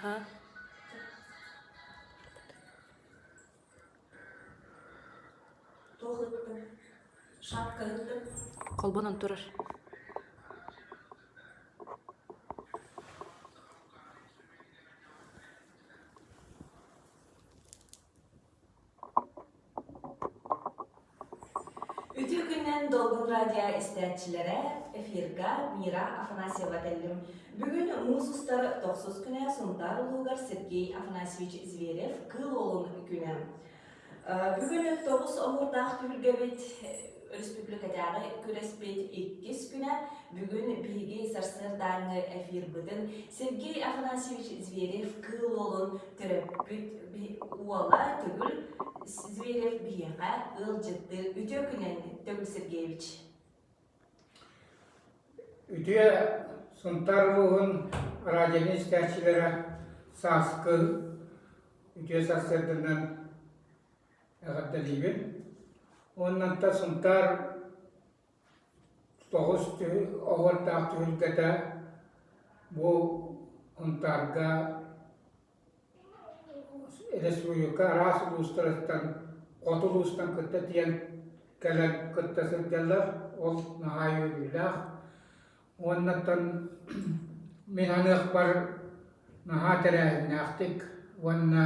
Аха. Туох ыттым? Шапка ыттым. Холбонон турар. Үтүө күнүнэн Долгун радио истээччилэрэ эфирга Мира Афанасьева кэллим. Бүгүн муус устар тохсус күнэ Сунтаар улууһугар Сергей Афанасьевич Зверев Кыыл Уолун күнэ. Бүгүн тоҕус оһуордаах түһүлгэбит республикатааҕы күрэспит иккис күнэ. Бүгүн биһиги сарсыардааҥҥы эфирбытын Сергей Афанасьевич Зверев Кыыл Уолун төрөппүт уола Төгүл Зверев биһиэхэ ыалдьыттыыр. Үтүө күнэн, Төгүл Сергеевич. Үтүө Сунтаар улууһун радионы истээччилэрэ сааскы үтүө сарсыарданан эҕэрдэлиибин. Уонна Сунтаар тоҕус оһуордаах түһүлгэтэ бу Сунтаарга республика араас улуустарыттан, хоту улуустан кытта тиийэн кэлэн кытта сылдьаллар. Ол наһаа үөрүүлээх. Уоннаттан мин аныахпар наһаа тэрээһиннээхтик уонна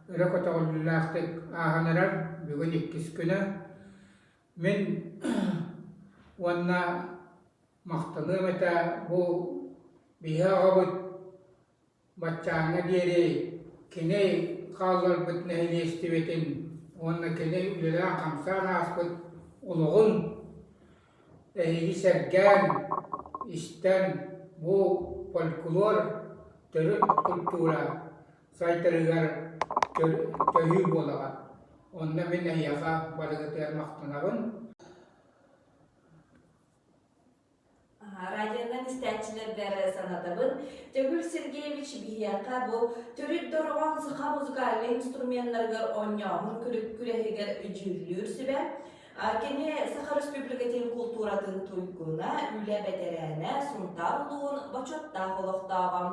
өрө көтөҕүллүүлээхтик ааһан эрэр. Бүгүн иккис күнэ. Мин уонна махтаныам этэ бу биһи аҕабыт Баччааҥҥа диэри кини хаалларбыт нэһилиэстибэтин уонна кини үлэлээн-хамсаан ааспыт олоҕун эһиги сэргээн, истэн бу фольклор, төрүт культура сайдарыгар төһүү буолаҕыт. Онно мин эһиэхэ барыгытыгар махтанабын. Радионан истээччилэрбэр санатабын. Төгүл Сергеевич биһиэхэ бу төрүт дорҕоон саха музыкальнай инструменнарыгар оонньооһун күрэһигэр дьүүллүүр сүбэ. Кини Саха Республикатын култууратын туйгуна, үлэ бэтэрээнэ, Сунтаар улууһун бочуоттаах олохтооҕо.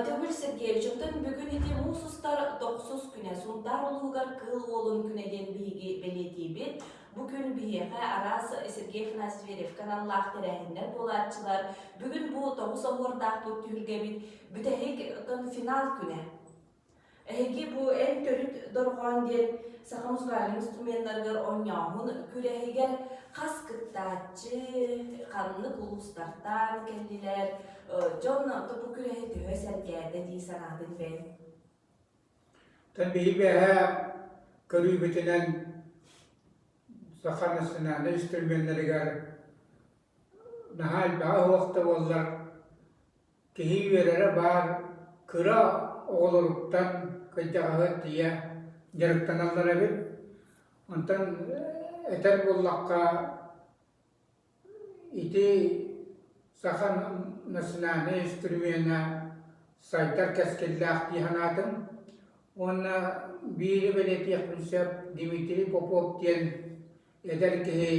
Төгүл Сергеевич, оттон бүгүн ити муус устар тохсус күнэ Сунтаар улууһугар Кыыл Уолун күнэ диэн биһиги бэлиэтиибит. Бу күн биһиэхэ араас Сергей Афанасьевич Зверевкэ аналлаах тэрээһиннэр буолааччылар. Бүгүн бу тоҕус оһуордаахпыт түһүлгэбит бүтэһик оттон финал күнэ. Эһиги бу эн төрүт дорҕоон диэн саха музыкальнай инструменнарыгар оонньооһун күрэһигэр хас кыттааччы, ханнык улуустартан кэллилэр, дьон бу күрэһи төһө сэргээтэ дии санаатыҥ бэйэҥ? Тэн биһи бэһэ көрүүбүтүнэн саха национальнай инструменнарыгар наһаа элбэҕи уһуох да буоллар Киһи үөрэрэ баар, кыра оҕолоруттан кырдьаҕаһы тиийэ дьарыктаналлар эбит. Онтон этэр буоллахха, ити саха национальнай инструмена сайдар кэскиллээх дии санаатым. Уонна биири бэлиэтиэхпин сөп, Дмитрий Попов диэн эдэр киһи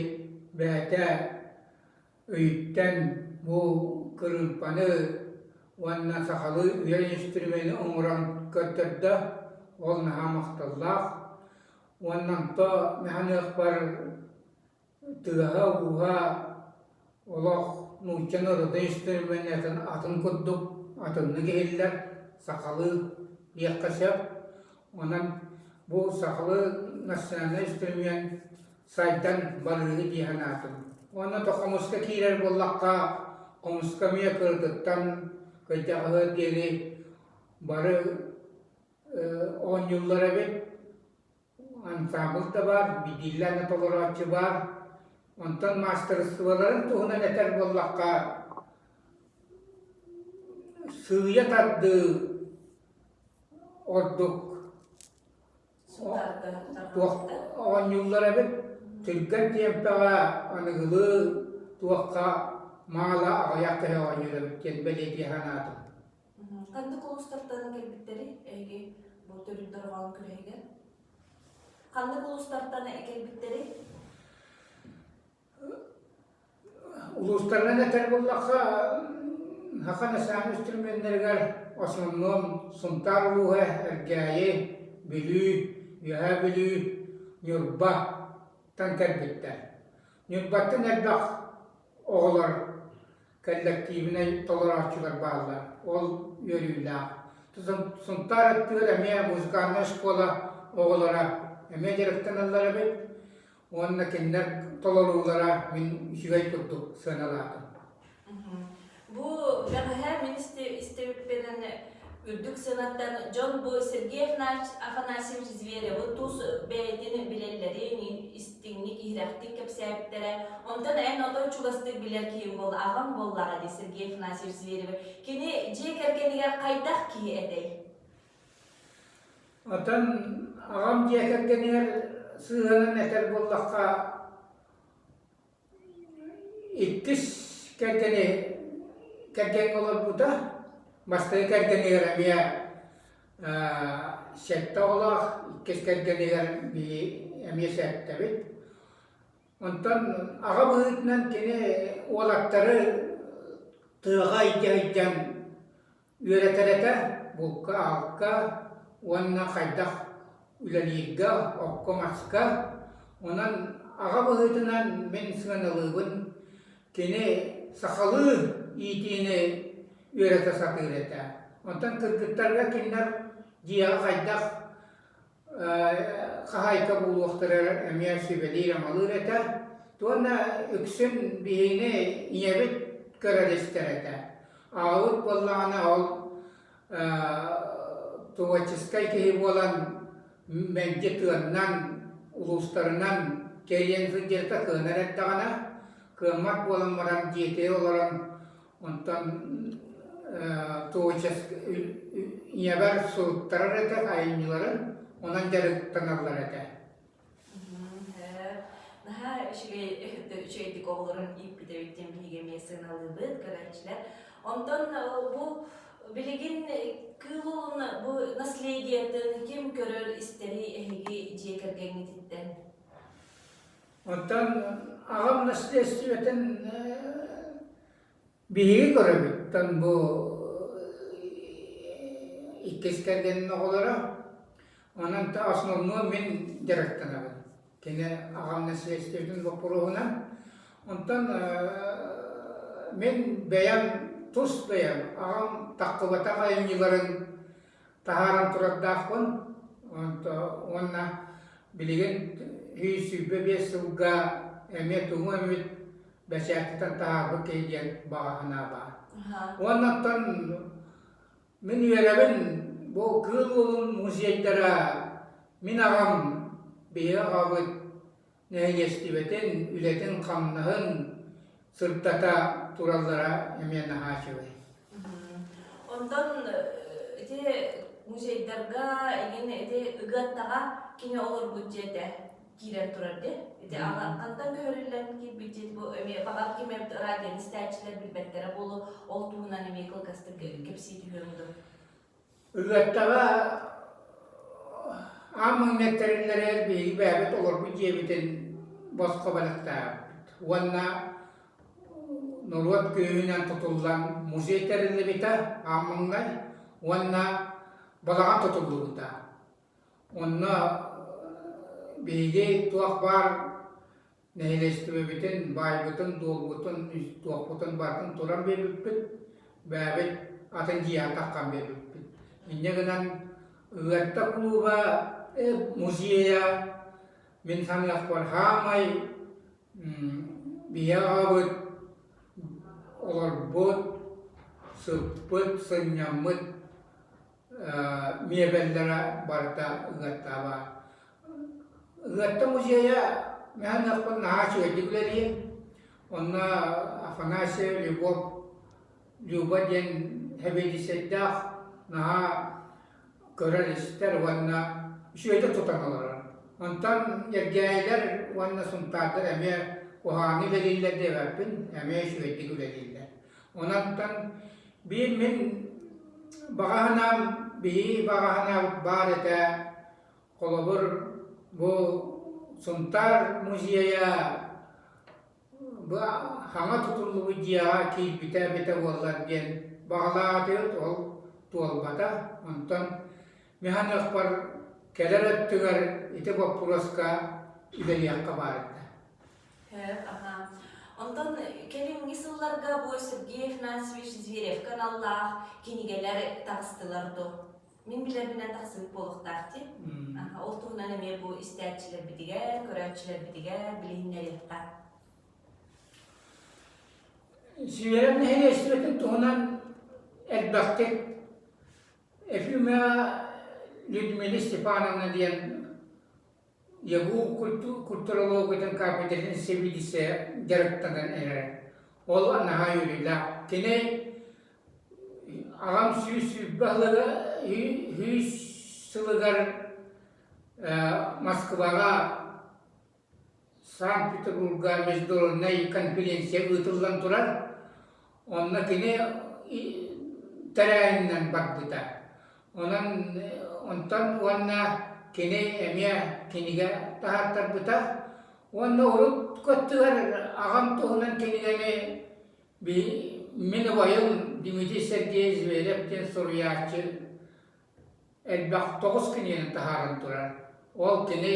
бэйэтэ өйүттэн бу кырыымпаны уонна сахалыы үйэ инструмены оҥорон көрдөрдө, ол наһаа махталлаах. Уонна онто наһаныахпар тыаһа-ууһа олох нуучча норуотун инструменатын атын курдук атыннык иһиллэр, сахалыы диэххэ сөп. Онон бу сахалыы национальнай инструмент сайдан барыыһы дии санаатым. Уонна то хомуска киирэр буоллахха, хомуска эмиэ кырытыттан кырдьаҕаһыар диэри бары оонньууллар эбит. Ансаамбыл да баар, биирдиилээн да толорооччу баар. Онтон маастарыстыбаларын туһунан этэр буоллахха, сыыйа тардыы ордук туох оонньууллар эбит түргэн тиэмпэҕэ аныгылыы туохха маала аҕыйах киһи оонньуур эбит диэн бэлиэтии санаатым. Ханнык улуустартан кэлбиттэрий эһиги бу төрүт дорҕоон күрэһигэр? Ханнык улуустартан кэлбиттэрий? Улуустарынан этэр буоллахха, саха национальнай инструменнарыгар. основном Сунтаар улууһа, Эргээйи, Бүлүү, Үөһээ Бүлүү, Ньурбаттан кэлбиттэр. Ньурбаттан элбэх оҕолор кэллэктиибинэй толорооччулар бааллар. Ол үөрүүлээх. Сунтаар өттүгэр эмиэ музыкальнай школа оҕолоро эмиэ дьарыктаналлар эбит. Уонна кинилэр толоруулара мин үчүгэй курдук сыаналаатым. Бу бэҕэһээ мин истибиппинэн үрдүк сыанаттан дьон бу Сергей Афанасьевич Зверевы тус бэйэтин билэллэрин истиҥник иһирэхтик кэпсээбиттэрэ. Онтон эн отой чугастык билэр киһиҥ буолла, аҕаҥ буоллаҕа дии Сергей Афанасьевич Зверевы. Кини дьиэ кэргэнигэр хайдах киһи этэй? Оттон аҕам дьиэ кэргэнигэр сыһыанын этэр буоллахха, иккис кэргэни кэргэҥҥэ олорбута. Бастакы кэргэнигэр эмиэ сэттэ оҕолоох, иккис кэргэнигэр эмиэ сэттэбит. Онтон аҕа быһыытынан кини уолаттары тыаҕа илдьэ сылдьан Үөрэтэр этэ булка-алка уонна хайдах үлэлииргэ, окко-маска. Онон аҕа быһыытынан мин сыаналыыбын, кини сахалыы иитиини үөрэтэ сатыыр этэ. Онтон кыргыттарга кинилэр дьиэҕэ хайдах хаһаайка буолуохтара эмиэ сүбэлиир-амалыыр этэ. Уонна үксүн биһигини ийэбит көрөр-истэр этэ. Аҕабыт буоллаҕына ол творческай киһи буолан мэлдьи тыаннан, улуустарынан кэрийэн сылдьарта кыанар эрдэҕинэ, кыаммат буолан баран дьиэтигэр олорон Онтон ийэбэр суруттарар этэ айымньыларын, онон дьарыктаналлар этэ. Наһаа үчүгэй үчүгэйдик оҕолорун ииппит эбит диэн биһиги эмиэ сыаналыыбыт көрөөччүлэр. Онтон бу билигин Кыыл Уолун бу наследиетын ким көрөр истэрий эһиги дьиэ кэргэҥҥититтэн? Оттон аҕам наследствотын Биһиги көрөбүттэн бу иккис кэргэнин оҕолоро, онон основной мин дьарыктанабын. Кини аҕам наследствотын боппуруоһунан. Онтон мин бэйэм тус бэйэм аҕам таххыбатах айымньыларын таһааран турардаахпын. Уонна билигин 125 сылга эмиэ тугу эмит бэчээттэтэн таһаарбыт киһи диэн баҕа санаа баар. Уонна оттон мин үөрэбин бу Кыыл Уолун музейдара мин аҕам, биһиги аҕабыт нэһилиэстибэтин, үлэтин-хамнаһын сырдата тураллара эмиэ наһаа үчүгэй. Онтон ити музейдарга игин ити Ыгыаттаҕа кини олорбут дьиэтэ киирэн турар дии. Ити хантан көһөрүллэн киирбит дьиэ бу эмиэ баҕар ким эбит радионы истээччилэр билбэттэрэ буолуо ол туһунан эмиэ кылгастык кэпсии түһүөҥ дуо? Ыгыаттаҕа аан маҥнай тэриллэригэр биһиги бэйэбит олорбут дьиэбитин босхо бэлэхтээбиппит уонна норуот күүһүнэн тутуллан музей тэриллибитэ аан маҥнай уонна балаҕан тутуллубута. Онно биһиги туох баар нэһилиэстибэбитин, баайбытын-дуолбутун, туохпутун барытын туран биэрбиппит, бэйэбит атын дьиэҕэ таххан биэрбиппит. Инньэ гынан Ыатта кулууба музейа мин саныахпар хаамай биһи аҕабыт олорбут, сыппыт, сынньаммыт миэбэллэрэ барыта Ыгыаттаҕа Ыгыатта музейа мэһэн ыахпын наһаа үчүгэйдик үлэлиир. Онно Афанасьев Любовь Люба диэн сэбиэдиссэйдээх наһаа көрөр-истэр уонна үчүгэйдик тутан олорор. Онтон Эргээйилэр уонна Сунтаардар эмиэ куһаҕаны үлэлииллэр диэбэппин, эмиэ үчүгэйдик үлэлииллэр. Онон биир мин баҕа санаам, биһиги баҕа санаабыт баар этэ, холобур, бу Сунтаар музейа бу хаҥа тутуллубут дьиэҕэ киирбитэ эбитэ буоллар диэн баҕалаах этибит, ол. туолбата. Онтон мин саныахпар кэлэр өттүгэр ити боппуруоска үлэлиэххэ баар этэ. Аха. Онтон кэлиҥҥи сылларга бу Сергей Афанасьевич Зверевка аналлаах кинигэлэр таҕыстылар дуо? Мин билэрбинэн тахсыбыт буолуохтаах дии. Ол туһунан эмиэ бу истээччилэрбитигэр, көрөөччүлэрбитигэр билиһиннэриэххэ. Зверев нэһилиэстибэтин туһунан элбэхтик Ефимия Людмила Степановна диэн ЯГУ культурологиятын кафедратын сэбиэдиссэйэ дьарыктанан эрэр. Ол наһаа үөрүүлээх. Кини аҕам 120 сылыгар, 100 сылыгар Москваҕа Санкт-Петербурга международнай конференция ыытыллан турар. Онно кини тэрээһининэн барбыта. Онон онтон уонна кини эмиэ кинигэ таһааттарбыта. Уонна урут көттүгэр аҕам туһунан кинигэни мин убайым Дмитрий Сергеевич Зверев диэн суруйааччы элбэх 9 кинигэни таһааран турар. Ол кини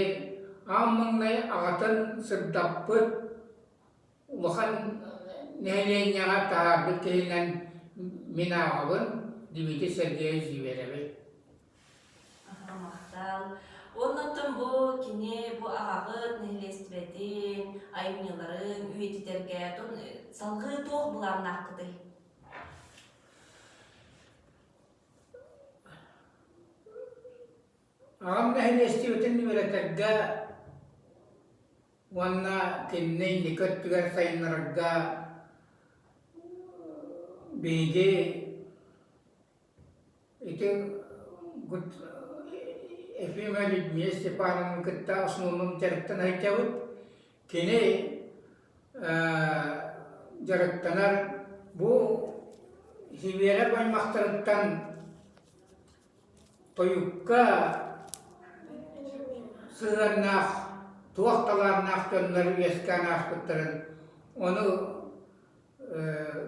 аан маҥнай аҕатын сырдаппыт улахан нэһилиэнньэҕэ таһаарбыт киһинэн мин ааҕабын Дмитрий Сергеевич Звереви. Махтал. Оннуттан бу кини бу аҕаҕыт нэһилиэстибэтин, айымньыларын үйэтитэргэ салгыы туох былааннааххытый? Аҕам нэһилиэстибэтин үөрэтэргэ уонна кинини инники өттүгэр сайыннарарга биһиги ити Ефима Людмила Степановны кытта основном дьарыктана сылдьабыт. Кини дьарыктанар бу Сибиэрэп аймахтарыттан тойукка сыһыаннаах туох талааннаах дьоннор үөскээн ааспыттарын ону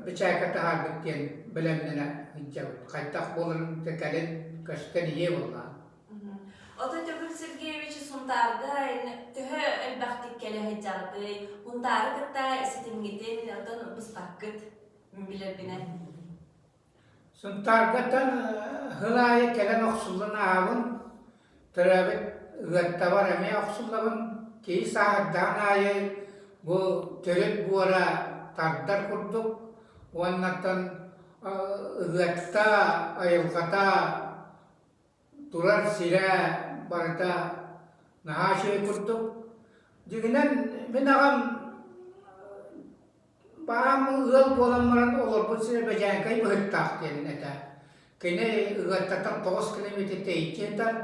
бэчээккэ таһаарбыт диэн бэлэмнэнэ сылдьабыт. Хайдах буоларын кэлин көстөн иһиэ буоллаҕа. Оттон Төгүл Сергеевич Сунтаарга төһө элбэхтик кэлэ сылдьаҕытый? Һунтаары кытта ситимҥитин оттон быспаккыт мин билэрбинэн. Сунтааргаттан сыл аайы кэлэн охсуллан ааһабын, төрөөбүт Ыгыаттабар эмиэ охсуллабын. Киһи сааһырдаҕын аайы бу төрүт буора тардар курдук уоннаттан Ыгыатта айылҕата турар сирэ барыта наһаа үчүгэй курдук. Дьиҥинэн мин аҕам баам ыал буолан баран олорбут сирэ Бэдьээҥкэй быһыттаах диэн этэ. Кини Ыгыаттаттан 9 километр тэйиччи сытар.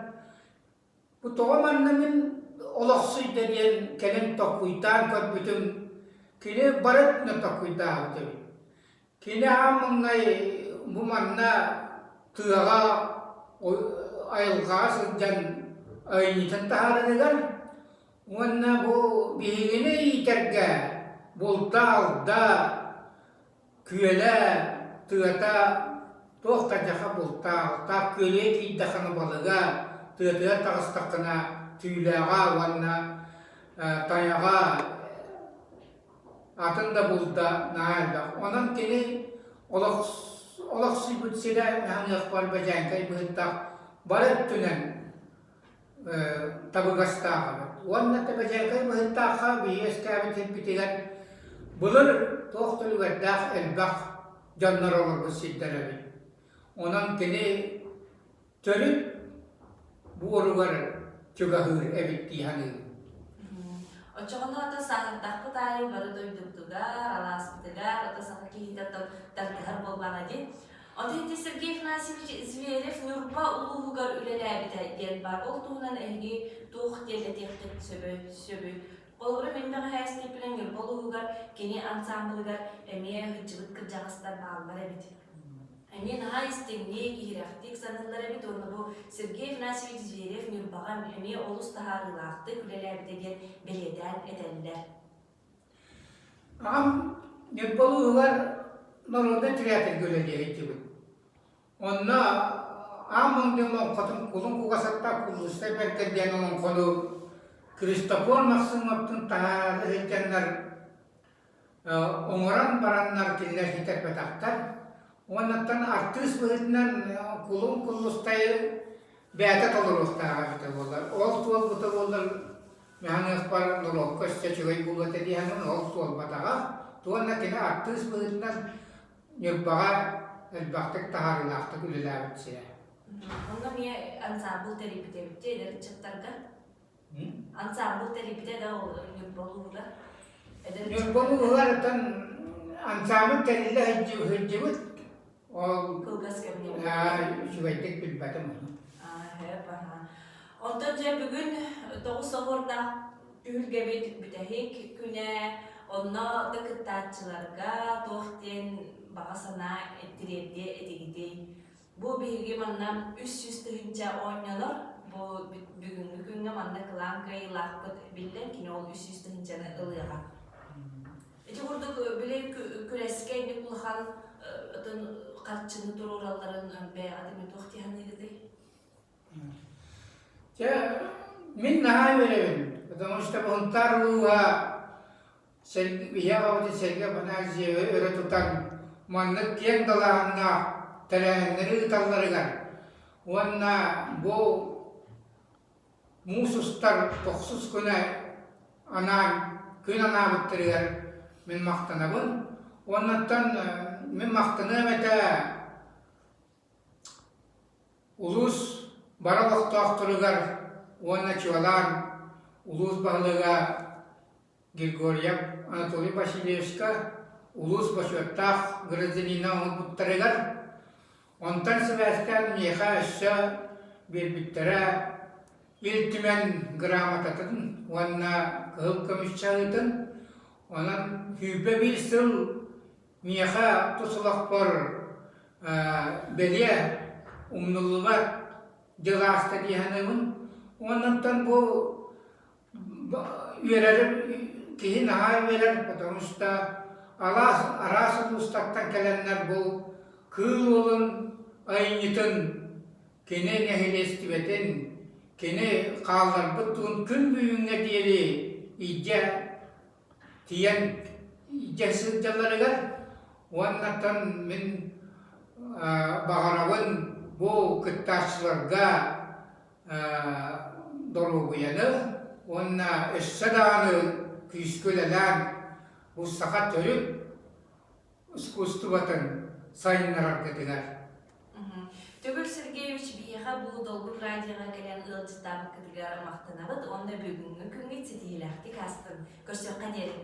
Бу тоҕо манна мин олохсуйда диэн кэлин толкуйдаан көрбүтүм, кини бары өттүнэн толкуйдаабыт эбит. Кини аан маҥнай бу манна тыаҕа айылҕаҕа сылдьан айымньытын таһаарарыгар уонна бу биһигини иитэргэ булта-алда, күөлэ, тыата туох да дьаха бултаах, күөлүгэ киирдэххинэ балыга, тыатыгар таҕыстаххына түүлээҕэ уонна тайаҕа атын да булда наһаа элбэх. Онон кини олох олохсуйбут сирэ наһаныахпар Бэдьээҥкэй быһыттаах бары өттүнэн табыгастаах эбит. Уонна Бэдьээҥкэй быһыттаахха биһиги үөскээбит сирбитигэр былыр туох да үлүгэрдээх элбэх дьоннор олорбут сирдэрэ эбит. Онон кини төрүт буоругар чугаһыыр эбит дии саныыбын. Оччоҕуна ото сааһырдахпыт аайы бары дойдубутугар, алааспытыгар, ото саха киһитэ тардыһар буоллаҕа дии. Ото ити Сергей Афанасьевич Зверев Ньурба улууһугар үлэлээбитэ диэн баар. Ол туһунан эһиги туох диэлэтиэххит сөбүй? Холобура, мин бэҕэһээ истибиппинэн Ньурба улууһугар кини ансаамбылыгар эмиэ сылдьыбыт кырдьаҕастар бааллар эбит. Эмиэ наһаа истиҥник, иһирэхтик саныыллар эбит уонна бу Сергей Афанасьевич Зверев Ньурбаҕа эмиэ олус таһаарыылаахтык үлэлээбитэ диэн бэлиэтээн этэллэр. Аҕам Ньурба улууһугар народнай тыйаатырга үлэлии сылдьыбыт. Онно аан маҥнай олоҥхотун Кулун кугасаттаах Куллустай Бэргэн диэн олоҥхону Христофор Махсымовтын таһаара сылдьаннар оҥорон бараннар кинилэр ситэрбэтэхтэр. Уоннаттан артыыс быһыытынан Кулун Куллустайы бэйэтэ толоруохтааҕа эбитэ буоллар. Ол туолбута буоллар Миһаныахпар норуокка өссө үчүгэй буолуо этэ дии саныыбын, ол туолбатаҕа. Уонна кини артыыс быһыытынан Ньурбаҕа элбэхтик таһаарыылаахтык үлэлээбит сирэ. Онно эмиэ ансаамбыл тэрийбит эбит дии эдэр ыччаттарга. Ансаамбыл тэрийбитэ да ол Ньурба улууһугар. Эдэр Ньурба улууһугар оттон ансаамбыл тэриллэ сылдьыбыт. Ол кылгас кэмҥэ. Үчүгэйдик билбэтим ону. Онтон дьэ бүгүн тоҕус оһуордаах түһүлгэбит бүтэһик күнэ онно да кыттааччыларга туох диэн баҕа санаа тириэрдиэ этигитий? Бу биһиги манна 300 тыһыынча оонньонор. Бу бүгүҥҥү күҥҥэ манна кылаан кыайыылаахпыт биллэн, кини ол 300 тыһыынчаны ылыаҕа. Ити курдук били күрэскэ инник улахан атын харчыны туруоралларын бэйэҕит эмиэ туох дии саныыгытый? Дьэ, мин наһаа үөрэбин, потому что Сунтаар улууһа биһиэхэ аҕабытын Сергей Афанасьевы өрө тутан маннык киэҥ далааһыннаах тэрээһиннэри ыыталларыгар уонна бу муус устар тохсус күнэ анаан күн анаабыттарыгар мин махтанабын. Уоннаттан мин махтаныам этэ Улуус бары олохтоохторугар уонна чуолаан улуус баһылыга Григорьев Анатолий Васильевичка улуус бочуоттаах гражданина оҥорбуттарыгар, онтон сибээстээн миэхэ өссө биэрбиттэрэ Ил Түмэн грамотатын уонна кыһыл көмүс чаһыытын, онон 21 сыл Миэхэ тус олохпор бэлиэ умнуллубат дьыл ааста дии саныыбын. Уоннаттан бу үөрэрим киһи наһаа үөрэр, потому что алаас араас улуустартан кэлэннэр бу Кыыл Уолун айымньытын, кини нэһилиэстибэтин, кини хаалларбыт тугун күн бүгүҥҥэ диэри илдьэ тиийэн илдьэ сылдьалларыгар уоннаттан мин баҕарабын бу кыттааччыларга доруобуйаны уонна өссө даҕаны күүскэ үлэлээн бу саха төрүт искусствотын сайыннараргытыгар. Төгүл Сергеевич биһиэхэ бу Долгун радиоҕа кэлэн ыалдьыттаабыккытыгар махтанабыт уонна бүгүҥҥү күҥҥүт ситиһиилээхтик аастын. Көрсүөххэ диэри.